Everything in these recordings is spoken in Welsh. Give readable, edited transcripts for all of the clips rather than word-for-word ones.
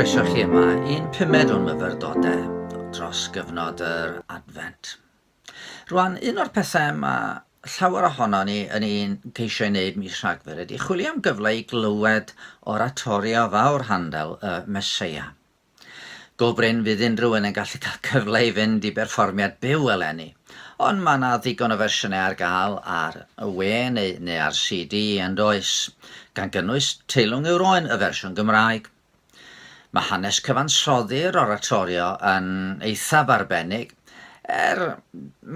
Croeso chi yma i'n pumed o'n myfyrdodau dros gyfnod yr Adfent. Rwan, un o'r pethau mae llawer ohono ni yn ein ceisio ei wneud mis Rhagfyr ydy chwilio am gyfle i glywed oratorio fawr Handel, y Meseia. Go brin fydd unrhyw un yn gallu cael cyfle i fynd i berfformiad byw eleni, ond mae 'na ddigon o fersiynau ar gael ar y we neu neu ar CD yn does, gan gynnwys Teilwng yw'r Oen, y fersiwn Gymraeg. Mae hanes cyfansoddi'r oratorio yn eithaf arbennig, er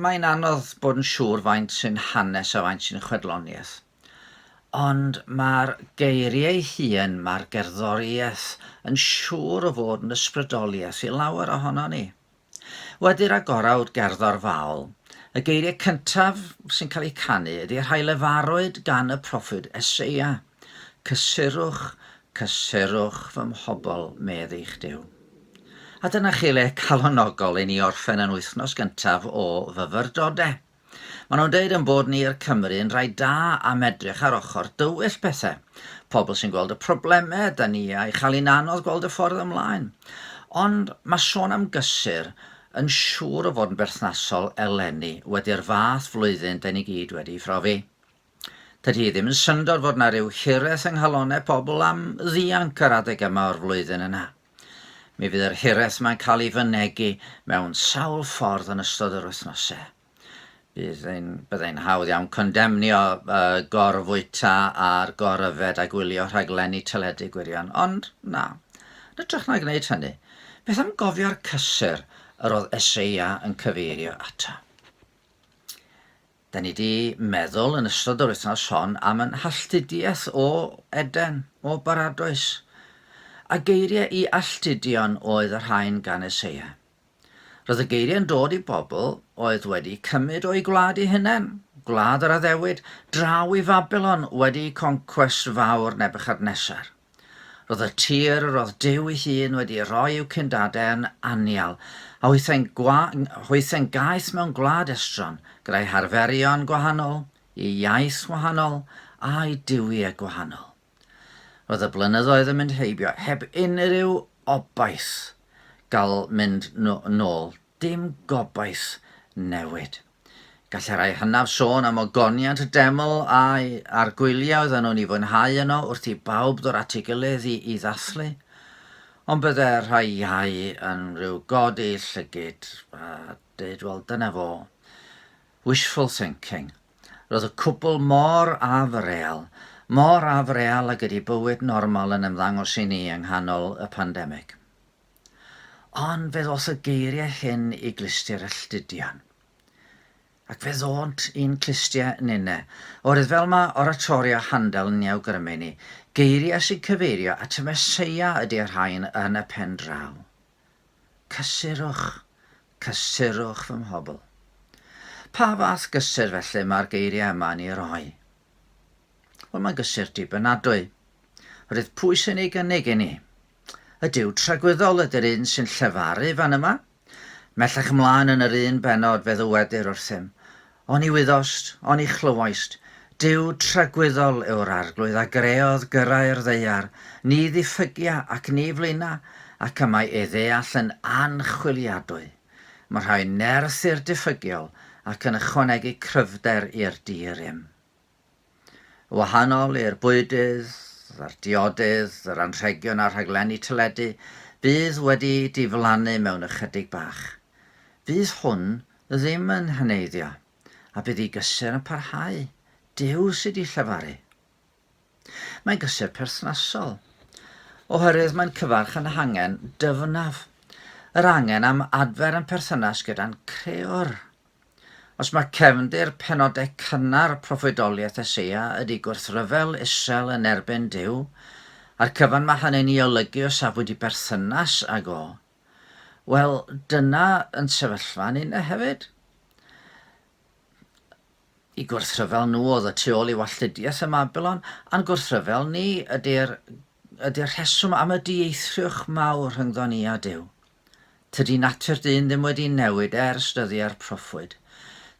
mae'n anodd bod yn siŵr faint sy'n hanes a faint sy'n chwedloniaeth. Ond mae'r geiriau ei hun, mae'r gerddoriaeth yn siŵr o fod yn ysbrydoliaeth i lawer ohonon ni. Wedi'r agorawd gerddorfaol, y geiriau cyntaf sy'n cael eu canu ydy rhai lefarwyd gan y proffwyd Eseia, Cysurwch, cysurwch fy mhobl, medd eich Duw. A dyna chi le calonogol i ni orffen yn wythnos gyntaf o fyfyrdodau. Maen nhw'n deud ein bod ni'r Cymry yn rhai da am edrych ar ochr dywyll pethau. Pobl sy'n gweld y problemau, da ni a'i chael hi'n anodd gweld y ffordd ymlaen. Ond mae sôn am gysur yn siŵr o fod yn berthnasol eleni wedi'r fath flwyddyn da ni gyd wedi phrofi. Dydy hi ddim yn syndod fod 'na ryw hiraeth yng nghalonnau pobl am ddianc yr adeg yma o'r flwyddyn yna. Mi fydd yr hiraeth yma'n cael ei fynegi mewn sawl ffordd yn ystod yr wythnosau. Bydd ein, byddai'n hawdd iawn condemnio uh, gorfwyta a'r goryfed a gwylio rhaglenni teledu gwirion, ond na, yn hytrach na gwneud hynny, beth am gofio'r cysur yr oedd Eseia yn cyfeirio ato? Da ni di meddwl yn ystod yr wythnos hon am yn halltudiaeth o Eden, o Baradwys. A geiriau i alltudion oedd y rhain gan Eseia. Roedd y geiriau'n dod i bobl oedd wedi cymryd o'u gwlad eu hunain, gwlad yr addewid, draw i Fabilon wedi concwest fawr Nebuchadnesar. Roedd y tir yr oedd Duw ei hun wedi ei roi i'w cyndadau yn anial, a hwythau'n hwythau'n gaeth mewn gwlad estron, gyda'i harferion gwahanol, ei iaith wahanol, a'i duwiau gwahanol. Roedd y blynyddoedd yn mynd heibio heb unrhyw obaith gael mynd nôl, dim gobaith newid. Gallai rhai hynaf sôn am ogoniant y deml a'i a'r gwyliau oedden nhw'n ei fwynhau yno wrth i bawb ddod at ei gilydd i, i ddathlu. Ond bydde rhai iau yn rhyw godi llygid a dweud, wel, dyna fo. Wishful thinking. Roedd y cwbl mor afreal, mor afreal ag ydi bywyd normal yn ymddangos i ni yng nghanol y pandemig. Ond fe ddoth y geiriau hyn i glustiau'r alltudion. Ac fe ddônt i'n clustiau ninne. Oherwydd fel mae oratorio Handel yn ei awgrymu ni, geiriau sy'n cyfeirio at y Meseia ydi'r rhain yn y pen draw. Cysurwch, cysurwch fy mhobl. Pa fath gysur felly mae'r geiriau yma yn ei roi? Wel, mae'n gysur dibynadwy. Roedd pwy sy'n ei gynnig i ni? Y Duw tragwyddol ydy'r un sy'n llefaru fan yma. Mellach ymlaen yn yr un bennod fe ddywedir wrthym, Oni wyddost, oni chlywaist, Duw tragwyddol yw'r Arglwydd a greodd gyrrau'r ddaear, ni ddiffygia ac ni flina, ac y mae ei ddeall yn anchwiliadwy. Mae'n rhoi nerth i'r diffygiol ac yn ychwanegu cryfder i'r di-rym. Yn wahanol i'r bwydydd a'r diodydd, yr anrhegion a'r rhaglenni teledu, fydd wedi diflannu mewn ychydig bach. Fydd hwn ddim yn heneiddio, a bydd ei gysur yn parhau. Duw sydd wedi llefaru. Mae'n gysur perthnasol, oherwydd mae'n cyfarch yn hangen dyfnaf, yr angen am adfer yn perthynas gyda'n Crewr. Os mae cefndir penodau cynnar proffwydoliaeth Eseia ydy gwrthryfel Israel yn erbyn Duw, a'r cyfan mae hynny'n ei olygu o safbwynt ei berthynas ag o, Wel, dyna yn sefyllfa ninne hefyd. Y gwrthryfel nhw oedd y tu ôl i walltudiaeth ym Mabilon, a'n gwrthryfel ni ydy'r ydy'r rheswm am y dieithriwch mawr rhyngddo ni a Duw. Tydi natur dyn ddim wedi newid ers dyddiau'r proffwyd.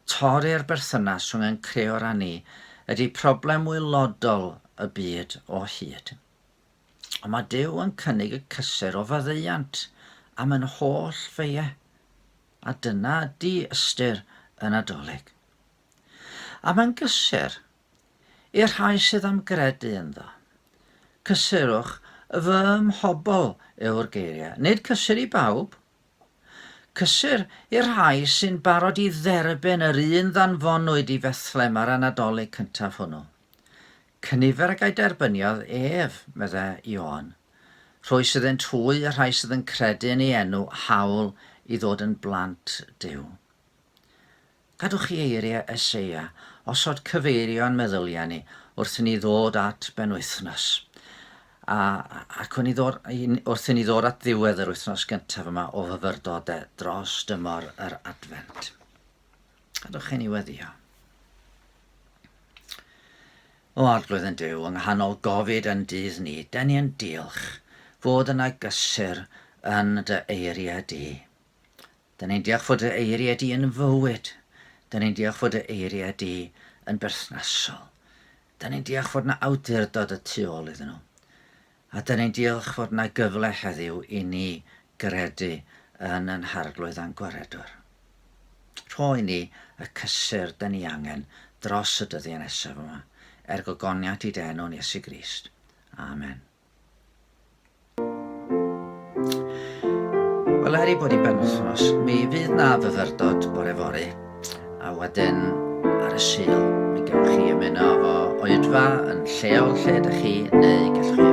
Torri'r berthynas rhwng ein Creor a ni ydy problem waelodol y byd o hyd. Ond mae Duw yn cynnig y cysur o faddeuant am yn holl feie. A dyna di ystyr y Nadolig. A mae'n gysur i'r rhai sydd am gredu ynddo. Cysurwch fy mhobl yw'r geiriau, nid cysur i bawb. Cysur i'r rhai sy'n barod i dderbyn yr un ddanfonwyd i Fethlem ar y Nadolig cyntaf hwnnw. Cynifer ag a'i derbyniodd ef, meddai Ioan, rhoes iddynt hwy y rhai sydd yn credu yn ei enw hawl i ddod yn blant Duw. Gadwch i eiriau Eseia osod cyfeirio'n meddyliau ni wrth i ni ddod at benwythnos. A, ac wrth i ddod, wrth i ni ddod at ddiwedd yr wythnos gyntaf yma o fyfyrdodau dros dymor yr Adfent. Gadwch i ni weddio. O Arglwydd yn Duw, yng nghanol gofid yn dydd ni, den ni yn diolch fod yna gysur yn dy eiriau di. Da ni'n diolch fod dy eiriau di yn fywyd. Da ni'n diolch fod dy eiriau di yn berthnasol. Da ni'n diolch fod na awdurdod y tu ôl iddyn nhw. A da ni'n diolch fod na gyfle heddiw i ni gredu yn yn Harglwydd a'n Gwaredwr. Rho i ni y cysur da ni angen dros y dyddiau nesaf yma, er gogoniant i dy enw'n Iesu Grist. Amen. Wel, er ei bod hi'n benwythnos, mi fydd na fyfyrdod bore fory, a wedyn ar y Sul, mi gewch chi ymuno efo oedfa yn lleol lle ydych chi, neu gallwch chi